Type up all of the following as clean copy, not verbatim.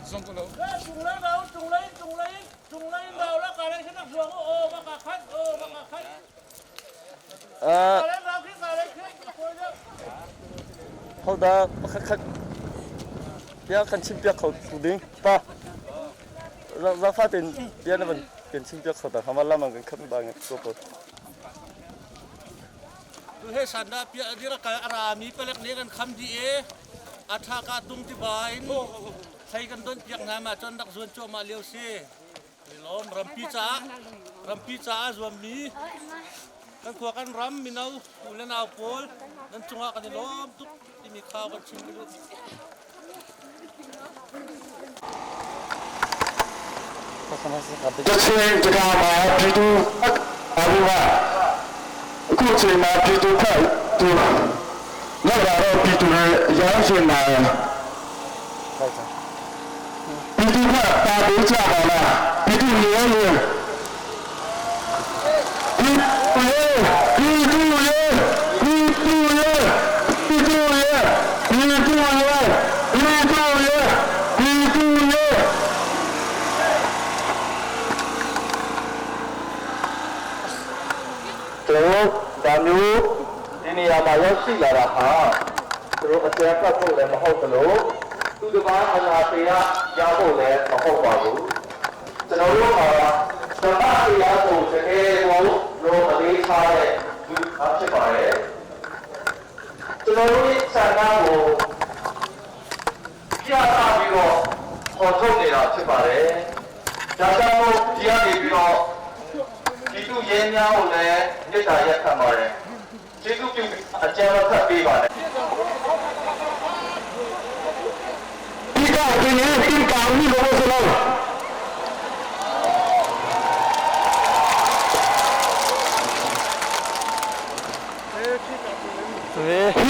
Hodah pakhat khat bia kan chimpiak kho tu ding pa zafa tein bia na van kan chimpiak kho ta hama lam an kan khat ba nge ko ko. Tu he san da pia dira kal arami palek ne kan kham di e atha ka tung ti ba in thai kan don piak na ma chon dak zuan chu ma leo si lom rampi ca rampi ca zuam mi kan khua kan ram mino u le nau pawl nan cungah kan i lawm tuk timi kha kan chim ka duh. Kachin tika ma pitu aruwa kuchin ma pitu kha tu na ra ro pitu re yang shin ma pitu kha ta bu cha ba la pitu ni ye pitu ye pitu ye pitu ye pitu ye pitu ye pitu ye pitu ye. ကျွန်တော်ဒါမျိုးဒီနေရာမှာရောက်ရှိလာတာဟာသူတို့အကျဉ်းဖတ်ဖို့လည်းမဟုတ်သလိုသူတစ်ပါးအနာတရားရဖို့လည်းမဟုတ်ပါဘူး။ကျွန်တော်တို့ဟာဓမ္မတရားကိုတကယ်ကိုလိုအလေးထားတဲ့လူဖြစ်ပါတယ်။ကျွန်တော်တို့ရဲ့ဆန္ဒကိုပြသပြီးတော့ခေါ်ထုတ်နေတာဖြစ်ပါတယ်။ဒါကြောင့်မို့ဒီကနေပြီးတော့ဒီသူရဲများကိုလည်းမေတ္တာရက်ခံပါတယ်။ကျေးဇူးပြုအကြံမဖတ်ပေးပါနဲ့။ ဒီကဒီနေ့ဒီကောင်ကြီးလို့ဆိုလို့ဒီ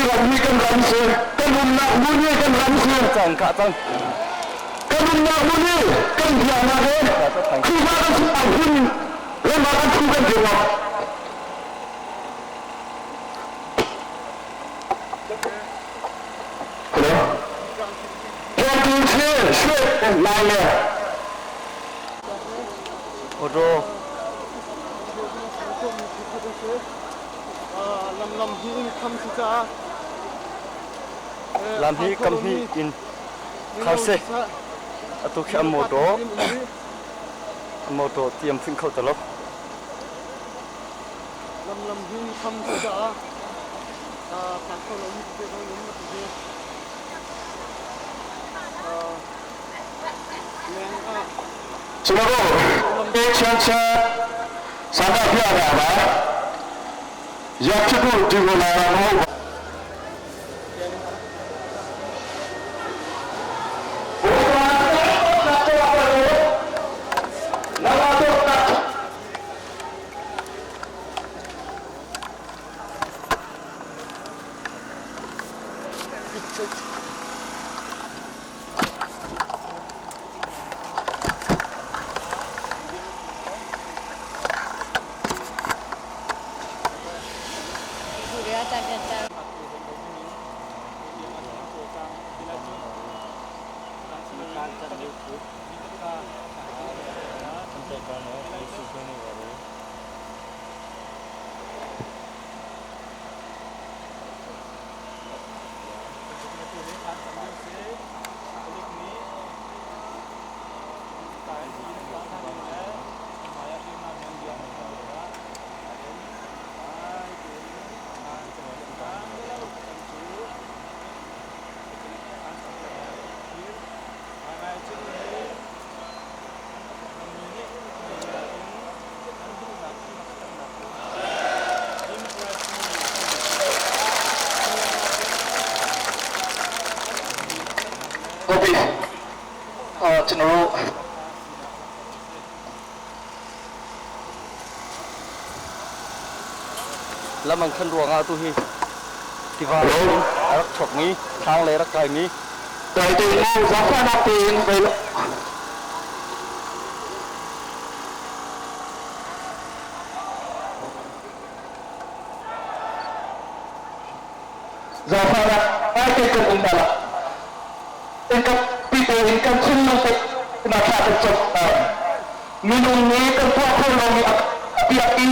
ကနေ့ကရမ်စေကနုနာမူနီကရမ်စေ ကျန်ကကျန် ကနုနာမူနီကံပြနာရေခုဘာကအခုရမကခုကပြောဟယ်လိုပြန်တူချင်းရွှေလာလေ ဟိုတော့ Lam lam hi in kham si ca လမ်ဟီကမ်ဟီအင်ခါဆေအတုခိအမောတိုအမောတိုတီယမ်ဖင်ခေါတလော Lam lam hi in kham si ca phan kho lo mi te ko lum ti leng a ကျွန်တော်တို့အေးချမ်းချမ်းဆန္ဒပြတာပါရဖြစ်ဖို့ဒီလိုလာတာမဟုတ်ပါ ဟုတ်ပြီအာကျွန်တော်တို့ လမ်ခန်ရငါတူဟီဒီဝါအရက်ချော့ငီทางလေရကိုင်ငီ တိုင်တင်ကိုဇာဖနာပင်ဘယ်ဇာဖနာအိုက်တဲ့ကွန်ဒါလာအင်ကပီတိုအင်ကချင်းလို့ kan cohlan. Minung nih kan tuah khawh lomi a piak i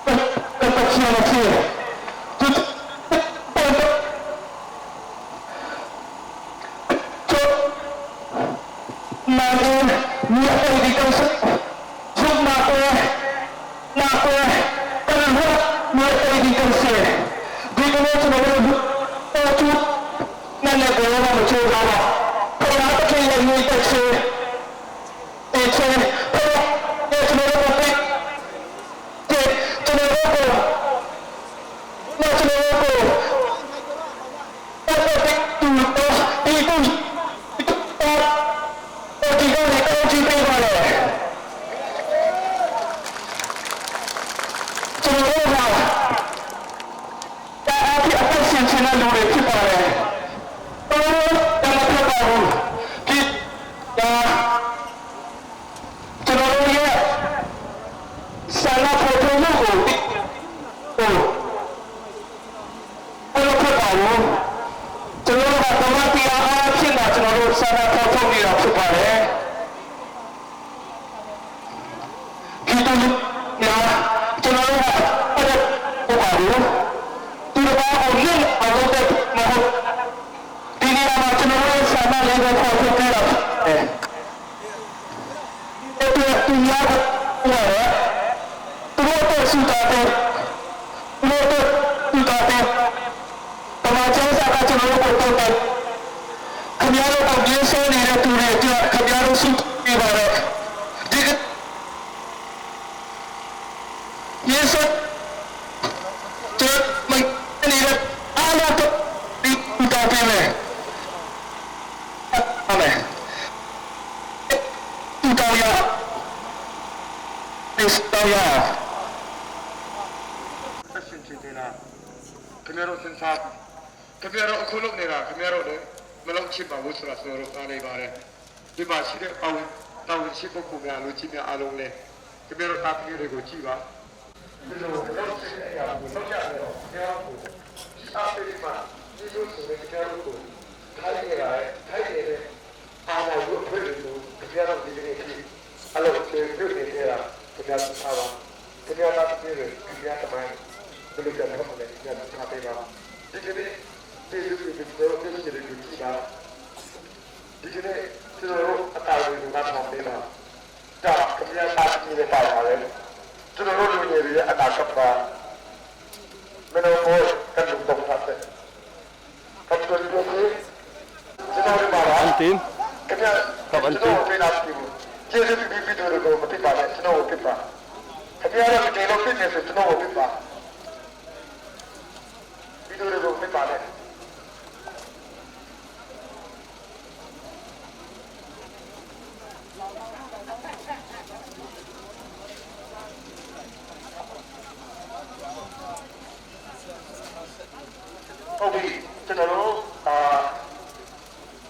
kan Pathian a si. Cu nain mi a tei dih kan zumhnak le nak le kan ruah mi a tei dih kan si. Dikne cu na cu nan le kawl ram cu ra phaya ta thei le ni ta si te che phaya te chu na ro te te chu na ro ko na chu na ro ko ta ta te tu to ti tu ta ti ga ni ta chi pe ba le chu na ro ba ဒါအဖြစ်အသက်ရှင်ခြင်းတဲ့လူတွေဖြစ်ပါတယ်။တော်တော်တမဖြစ်ပါဘူး။ဒီဒါကျွန်တော်တို့ရဲ့ဆန္ဒဖော်ထုတ်မှုကိုဟိုဘယ်လိုဖြစ်ပါဘူး။ကျွန်တော်တို့ကဓမ္မတရားအားဖြင့်သာကျွန်တော်တို့ဆန္ဒဖော်ထုတ်နေတာဖြစ်ပါတယ်။ဒီတူများကျွန်တော်တို့ကအဲ့ဒါဟုတ်ပါဘူး။သူတော်ကိုလင့်အောင်လုပ်တဲ့မဟုတ်ဒီနေရာမှာကျွန်တော်တို့ဆန္ဒလေးကိုဖော်ထုတ်ပြတာဖြစ်တယ်။အဲ့ဒါသူများကဟိုရသူတို့တော့စူတာတဲ့သူတို့တော့စူတာတဲ့တမန်ကျမ်းစာကကျွန်တော်တို့ကိုတော့တယ်ခင်ဗျားတို့ကပြင်းဆနေတဲ့သူတွေအတွက်ခင်ဗျားတို့ဆုပြပါတယ်ဒီကယေရှုကျမနေတဲ့အားလုံးတော့ဒီတော်ပြမယ်အာမင်တူတော်ရဒီတော်ရ အရှင်ချင်းတင်လားခင်ဗျားတို့စဉ်းစားခင်ဗျားတို့အခုလုပ်နေတာခင်ဗျားတို့လည်းမလုပ်ချင်ပါဘူးဆိုတာကျွန်တော်တို့အားနေပါတယ်ဒီမှာရှိတဲ့အောင်တောင်းရှိပုဂ္ဂိုလ်များလူကြီးများအားလုံးလည်းခင်ဗျားတို့တာသမီတွေကိုကြည့်ပါဒီလိုလုပ်ချင်တဲ့အရာကိုလုပ်ကြတယ်တော့ခင်ဗျားတို့ကိုအားပေးပါဒီလိုဆိုရင်ခင်ဗျားတို့ကိုထိုက်နေရတယ်ထိုက်နေတဲ့အာနာရုပ်ဖွဲ့လို့ခင်ဗျားတို့ဒီကနေ့အထိအလုပ်ပြေပြုနေတာခင်ဗျားတို့ထားပါခင်ဗျားတာသမီတွေခင်ဗျားတမိုင်း ဘယ်လိုကြမ်းမလဲညထားပေးပါဒီကနေ့ဒီလူတွေတို့ဒီလူတွေကြည့်ပါဒီကနေ့ကျွန်တော်တို့အတားတွေကိုနားထောင်ပေးပါဒါခင်ဗျားတာကြည့်နေပါပါလေကျွန်တော်တို့လူငယ်တွေအနာကပ်ပါမနောဘောကတ်လုံတော့ဖတ်တယ်ကတ်တော်တို့ကျွန်တော်တို့ပါလား အန်တင် ခင်ဗျာကျွန်တော်ပြေးလာပြီကျေးဇူးပြုပြီးတို့ကိုမပြပါနဲ့ကျွန်တော်ကိုပြပါခင်ဗျားတို့တကယ်လို့ပြနေဆိုကျွန်တော်ကိုပြပါပြီးတို့ကိုပြပါနဲ့ဟုတ်ပြီကျွန်တော်တို့အာ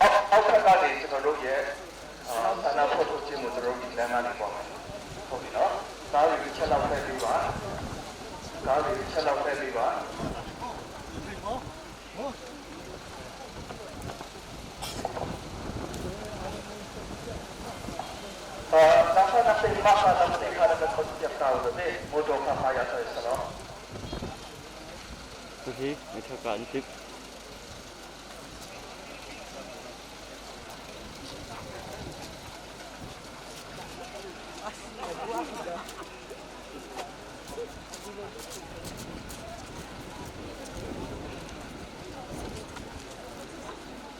အောက်အောက်ခက်ကနေကျွန်တော်တို့ရဲ့အာဆန္ဒဖော်ထုတ်ခြင်းကိုကျွန်တော်တို့ဒီလမ်းကနေပေါ့မယ်ဟုတ်ပြီနော်ကားတွေချက်လောက်ဖက်ပြီးပါကားတွေချက်လောက်ဖက်ပြီးပါ Nasa na sa baka na sa ikala na pagtiyak tao na te, modo ka kaya sa isa no? Okay, may thakaan tip.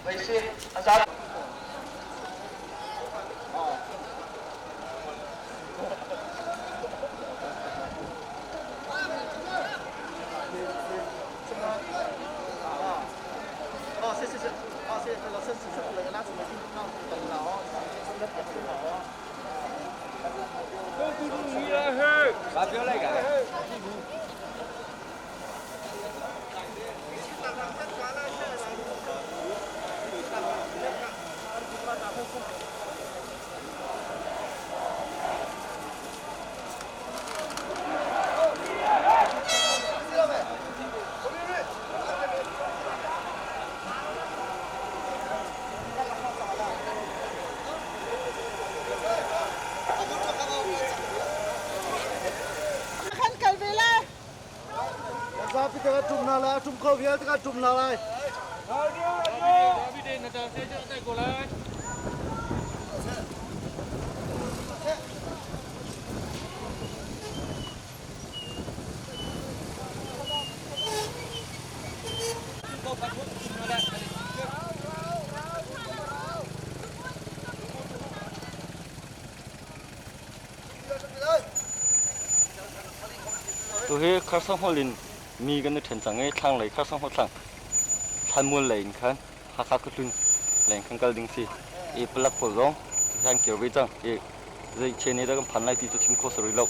May si, ang sabi, 哦，是是是，哦是，老师是是，那怎么进到等楼？ kho vialte kan ṭum hna lai. Tuhi Kharsang in mi kan i ṭhen cang i thlanglei Kharsang thlang thlanmual lei in khan Hakha khuahlun lei in khan kal ding si. I palak pawl zong tuhi an kir ve cang i zei chen dah kan phan lai ti cu chim khawh si rih lo.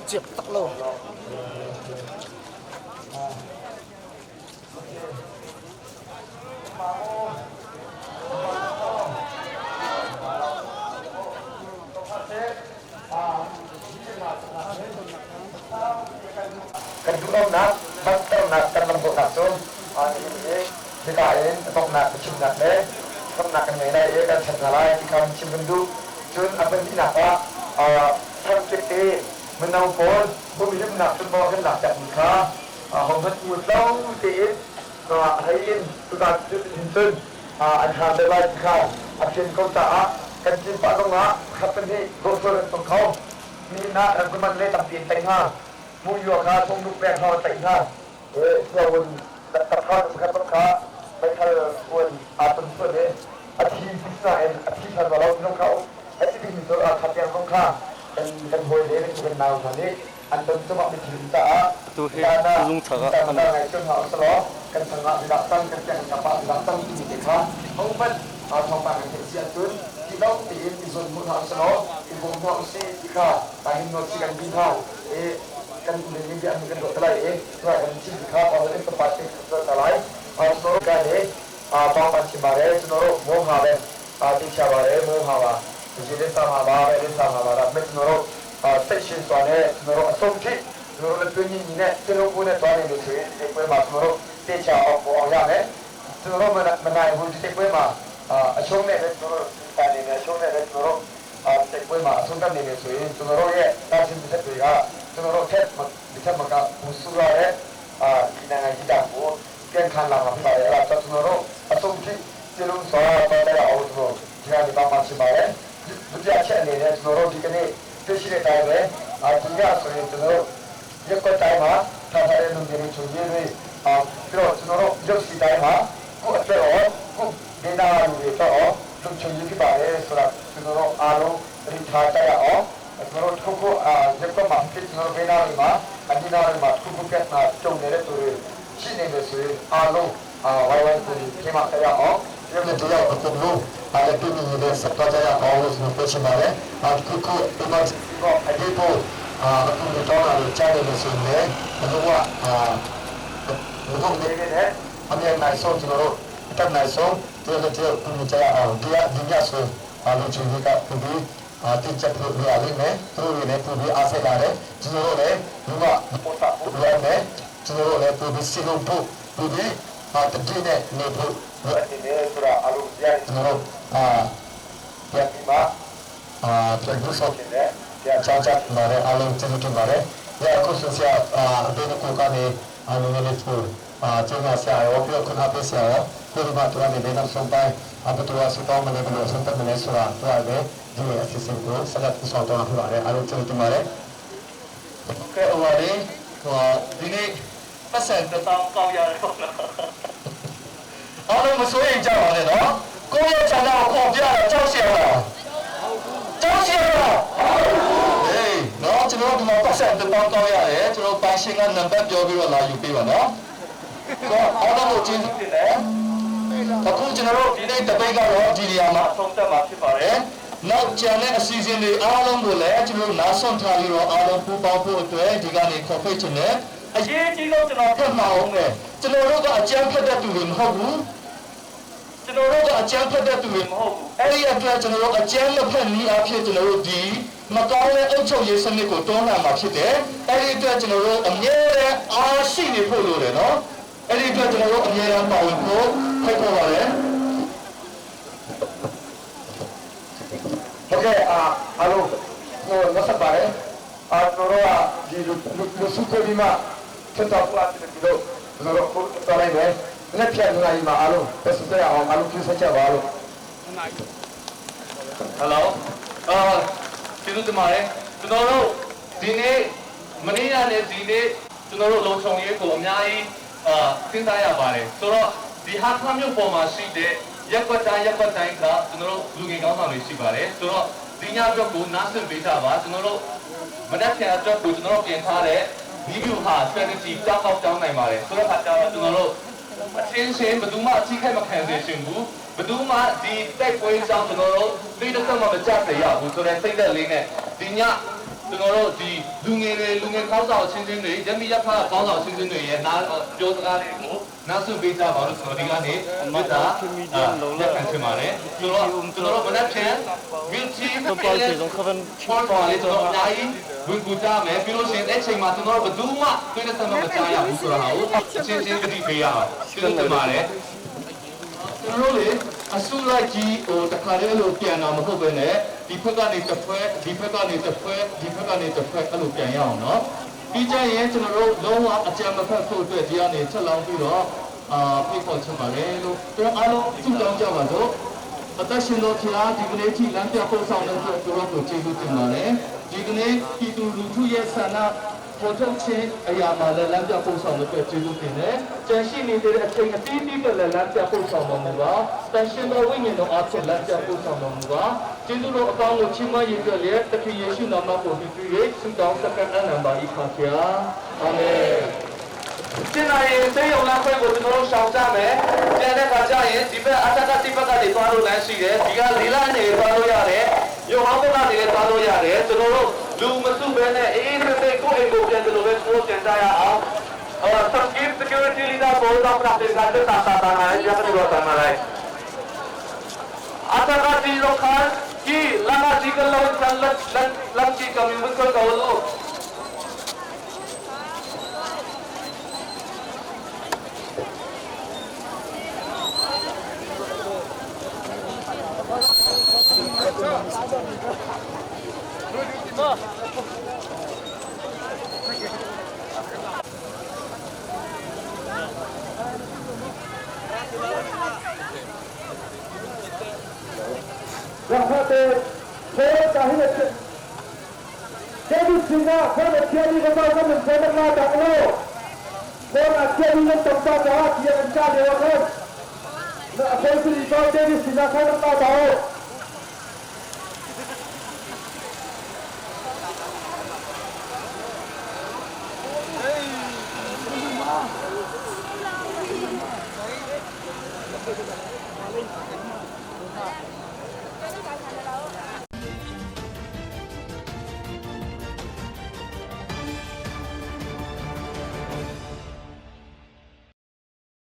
Ciap tak lo. Kan duhlonak, langhternak kan lam dawhnak cu nihin hi hika in donghnak biachimnak le donghnak kan ngei lai i kan ṭhen hna lai ti kha chim kan duh. Cun a pahnihnak ah thangkip i mino pawl humhimnak ṭuanvo kan lak piakmi kha hohmanh ngut lo tein a hlei in tutan hin cun an hram deuh lai ti kha a fian ko caah kan cin pah zongah pakhat pahnih dawhsual an tong kho. Nihin ah ramkuman le tampi in tlaih hna. Muihua kha thongnuk pek hna tlaih hna. Sianginn takha pakhat kha meithal kuan aa ton sual i a thi ti nain a thi ṭhan lo minung kha a si dingmi cu kha tiang zong kha kan kan hawi le kan kan nau hna nih an ton cungah mithil um caah Atu hi zung chak ah kan ngai cun hna usalaw kan changah bidak cang kan tiang kan pa bidak cang timi te kha hohmanh thawngpang kan theih si ahcun ti lo tein i zawn hmuh hna usalaw i bawm hna usih ti kha hin nawl si kan bi hna i kan ning bia kan ruah te lai i kan chim ti kha in pa te kan ta lai so ka ne pa pan chim ba re chunoro mo ha be ti cha ba re mo ha ba ji le sa ma ba re le sa ma ba ra me chunoro sai shin swa ne chunoro asom thi chunoro le tu ni ni ne chelo ku ne twa ne le sui te kwe ma chunoro te cha ok bo ong ya ne chunoro ma ma nai hu te kwe ma a chong ne le chunoro ta ne ne chong ne le chunoro စိတ်ပွဲမှာအဆုံးသတ်နေတယ်ဆိုရင်ကျွန်တော်တို့ရဲ့တာချင်းတစ်ချက်တွေကကျွန်တော်တို့ထက်ဒီထက်မကပူဆူရတဲ့အာဒီနိုင်ငံကြီးတာကိုပြန်ခံလာမှာဖြစ်ပါတယ်။အဲ့ဒါကျွန်တော်တို့အဆုံးထိကျေလုံးစွာတော်တဲ့အောင်ကျွန်တော်ဒီကနေပါမှဖြစ်ပါတယ်။ဒုတိယချက်အနေနဲ့ကျွန်တော်တို့ဒီကနေ့တွေ့ရှိတဲ့အတိုင်းပဲအာဒီကဆိုရင်ကျွန်တော်တို့ရက်ကွက်တိုင်းမှာထားထားတဲ့လူတွေချုပ်ရည်တွေအာပြီးတော့ကျွန်တော်တို့ရုပ်စီတိုင်းမှာကိုယ့်အတွက်ရောကိုယ်ဒေတာလူတွေတော့လုံခြုံရေးဖြစ်ပါတယ်ဆိုတာကျွန်တော်တို့အားလုံးသတိထားကြရအောင်ကျွန်တော်တို့ခုခုအာရက်ကွက်မှာဖြစ်ကျွန်တော်တို့ဘေးနားတွေမှာအဒီနာတွေမှာခုခုပြတ်နာကြုံနေတဲ့သူတွေရှိနေတယ်ဆိုရင်အားလုံးအာဝိုင်းဝိုင်းကူညီမှကြရအောင် ဒီလိုတရားအကုန်လုံးအားလည်းပြင်းနေတဲ့စတော့ကြရအောင်လို့ပြောချင်ပါတယ်အခုခုဒီမှာတော့အဒီပိုအာအခုတော့လာကြားနေလို့ဆိုရင်ဘလို့ကအာဘလို့နေနေအမြဲနိုင်ဆုံးကျွန်တော်တို့တက်နိုင်ဆုံးဒီလိုတည်းကူညီကြရအောင်ဒီကဒီညဆိုအားလုံးချင်းကပူပြီးအာတင်ချက်ဖို့ရလိမ့်မယ်သူတို့လည်းပူပြီးအားဆက်လာတယ်ကျွန်တော်တို့လည်းဒီမှာ ပို့တာပို့ ရမယ်ကျွန်တော်တို့လည်းပူပြီးစီလုံးဖို့ပူပြီးအာတတိနဲ့နေဖို့ အနေနဲ့ဆိုတာအားလုံးရ ကျွန်တော်တို့အာ ပြန်ပြီးမှ အာပြန်လို့ဆို ရှင်တဲ့ ပြန်ချောင်းချလာတဲ့အားလုံးကျေးဇူးတင်ပါတယ်။ရအခုဆိုဆရာအာအဘေးကိုကနေအာလူငယ်လေးကိုအာကျင်းဆရာရောပြီးတော့ခုနပြဆရာရောဒီမှာတို့ကနေလည်းဆုံးပိုင်းအဘတော်ဆူတောင်းမလဲဘလို့ဆုံးတက်မလဲဆိုတာတို့လည်းဒီအစီအစဉ်ကိုဆက်လက်ဆောင်တော့ဖြစ်ပါတယ်အားလုံးကျေးဇူးတင်ပါတယ် ကဲဟိုပါလေဟိုဒီနေ့ပတ်စံတစ်တောင်းကောက်ရတယ်ဟုတ်လား အားလုံးမစိုးရိမ်ကြပါနဲ့နော်ကိုယ့်ရဲ့ခြံတော်ကိုခေါ်ပြတော့ကြောက်ရှက်လားကြောက်ရှက်လားဟေးနော်ကျွန်တော်ဒီမှာပတ်စံတစ်တောင်းကောက်ရတယ်ကျွန်တော်ပိုင်ရှင်ကနံပါတ်ပြောပြီးတော့လာယူပေးပါနော်ဆိုတော့အားလုံးကိုကျေးဇူးတင်တယ်အခုကျွန်တော်တို့ဒီနေ့တပိတ်ကတော့ဒီနေရာမှာ အဆုံးသတ်မှာဖြစ်ပါတယ် နောက်ကျန်တဲ့အစီအစဉ်တွေအားလုံးကိုလည်းကျွန်တော်နားဆွန့်ထားပြီးတော့အားလုံးပူးပေါင်းဖို့အတွက်ဒီကနေခေါ်ဖိတ်ချင်တယ် အရေးကြီးဆုံးကျွန်တော် ဖတ်မအောင်ပဲကျွန်တော်တို့ကအကြမ်းဖက်တဲ့သူတွေမဟုတ်ဘူးကျွန်တော်တို့ကအကြမ်းဖက်တဲ့သူတွေမဟုတ်ဘူးအဲ့ဒီအတွက်ကျွန်တော်တို့အကြမ်းမဖက်နည်းအဖြစ်ကျွန်တော်တို့ဒီမကောင်းတဲ့အုပ်ချုပ်ရေးစနစ်ကိုတွန်းလှန်မှာဖြစ်တယ်အဲ့ဒီအတွက်ကျွန်တော်တို့အမြဲတမ်းအားရှိနေဖို့လိုတယ်နော်အဲ့ဒီအတွက်ကျွန်တော်တို့အမြဲတမ်းပါဝင်ဖို့ဖိတ်ခေါ်ပါတယ် ဟုတ်ကဲ့အာအားလုံးတော့ဆက်ပါတယ်အာကျွန်တော်တို့ကဒီလူလူစုခွေပြီးမှချက်တော့ပွားတယ်ဒီလိုကျွန်တော်တို့တော်လိုက်မယ်လက်ဖြတ်နိုင်မှာအားလုံးသက်သက်အောင်အားလုံးကျဆက်ကြပါလို့ ဟယ်လိုအာကျေးဇူးတင်ပါတယ်ကျွန်တော်တို့ဒီနေ့မနေ့ကလည်းဒီနေ့ကျွန်တော်တို့လုံခြုံရေးကိုအများကြီးအာစဉ်းစားရပါတယ်ဆိုတော့ဒီဟာခါမြို့ပေါ်မှာရှိတဲ့ရက်ကွက်တိုင်းရက်ကွက်တိုင်းကကျွန်တော်တို့လူငယ်ကောင်းဆောင်တွေရှိပါတယ်ဆိုတော့ဒီညအတွက်ကိုနားဆင်ပေးကြပါကျွန်တော်တို့မနေ့ကအတွက်ကိုကျွန်တော်တို့ပြင်ထားတဲ့ review ဟာ strategy တောက်တောက်တောင်းနိုင်ပါတယ်ဆိုတော့ခါကျတော့ကျွန်တော်တို့အချင်းချင်းဘယ်သူမှအထိခိုက်မခံစေချင်ဘူးဘယ်သူမှဒီတိုက်ပွဲကြောင့်ကျွန်တော်တို့သိတဲ့ဆက်မှမကြစေရဘူးဆိုတဲ့စိတ်သက်လေးနဲ့ဒီညကျွန်တော်တို့ဒီလူငယ်တွေလူငယ်ကောင်းဆောင်ချင်းချင်းတွေရမီရဖာကောင်းဆောင်ချင်းချင်းတွေရဲ့နားပြောစကားတွေကိုနားဆွပေးကြပါလို့ဆိုတော့ဒီကနေမေတ္တာလက်ခံချင်ပါတယ်ဆိုတော့ကျွန်တော်တို့မနေ့ပြန်မြင့်ချီ တော့ကျေဆုံးခဗန် ပေါ်ပေါ်လေးကျွန်တော်အများကြီးဝင်ကူကြမယ်ပြီးလို့ရှိရင်အဲ့ချိန်မှာကျွန်တော်တို့ဘယ်သူမှတွေ့တဲ့ဆက်မှမကြားရဘူးဆိုတာကိုချင်းချင်းကြည့်ပေးရအောင်ကျေးဇူးတင်ပါတယ် ကျွန်တော်တို့လေအစုလိုက်ကြီးဟိုတခါတည်းအဲ့လိုပြန်တာမဟုတ်ပဲနဲ့ဒီဖက်ကနေတစ်ဖွဲဒီဖက်ကနေတစ်ဖွဲဒီဖက်ကနေတစ်ဖွဲအဲ့လိုပြန်ရအောင်နော်ပြီးကြရင်ကျွန်တော်တို့လုံးဝအကြံမဖက်ဖို့အတွက်ဒီကနေချက်လောင်းပြီးတော့အာဖိတ်ခေါ်ချင်ပါတယ်လို့ကျွန်တော်အားလုံးဆုတောင်းကြပါစို့အသက်ရှင်တော်ဖျားဒီကနေ့ထိလမ်းပြပို့ဆောင်တဲ့အတွက်တို့ကိုကျေးဇူးတင်ပါတယ်ဒီကနေ့ပြည်သူလူထုရဲ့ဆန္ဒပေါ်ထုတ်ခြင်းအရာမှာလည်းလမ်းပြပို့ဆောင်တဲ့အတွက်ကျေးဇူးတင်တယ်။ကျန်ရှိနေတဲ့အချိန်အတီးတီးပဲလည်းလမ်းပြပို့ဆောင်တော်မူပါ။တန်ရှင်တော်ဝိညာဉ်တော်အားဖြင့်လမ်းပြပို့ဆောင်တော်မူပါ။ကျေးဇူးတော်အပေါင်းကိုချီးမွမ်းရည်အတွက်လည်းသခင်ယေရှုနာမကိုပြု၍ဆုတောင်းဆက်ကပ်အနံပါ၏ဖခင်။အာမင်။ 进来ရင်စေယုံလမ်းခွဲကိုကျွန်တော်တို့ရှောင်ကြမယ်။ပြန်တဲ့ခါကျရင်ဒီဘက်အထက်ကတိဘက်ကနေသွားလို့လမ်းရှိတယ်။ဒီကလေးလမ်းနေသွားလို့ရတယ်။ရုံဟောင်းဘက်ကနေလည်းသွားလို့ရတယ်။ကျွန်တော်တို့လူမစုဘဲနဲ့အေးအေးဆေးဆေးကိုယ့်အိမ်ကိုပြန်တယ်လို့ပဲကိုယ်ပြန်ကြရအောင်။အော် Sangeet security leader ဘောတော့ practice ကတတာတာတာहै जब नहीं होता ना है आता का जी लोग खान की लगा जी का लोग सन लग लग लग की कमी मुझको कहो लो ရခတဲ့ဖေးတာဟိလက်ကျေဒီစနာခေါ်ချီလီကတော့ကမန်ဆမလာတာလို့ဘောနာချီလီတမ်တာတာချီအန်ချာဒေဝခနာအဖေစီတော့ကျေဒီစနာခေါ်တာတော့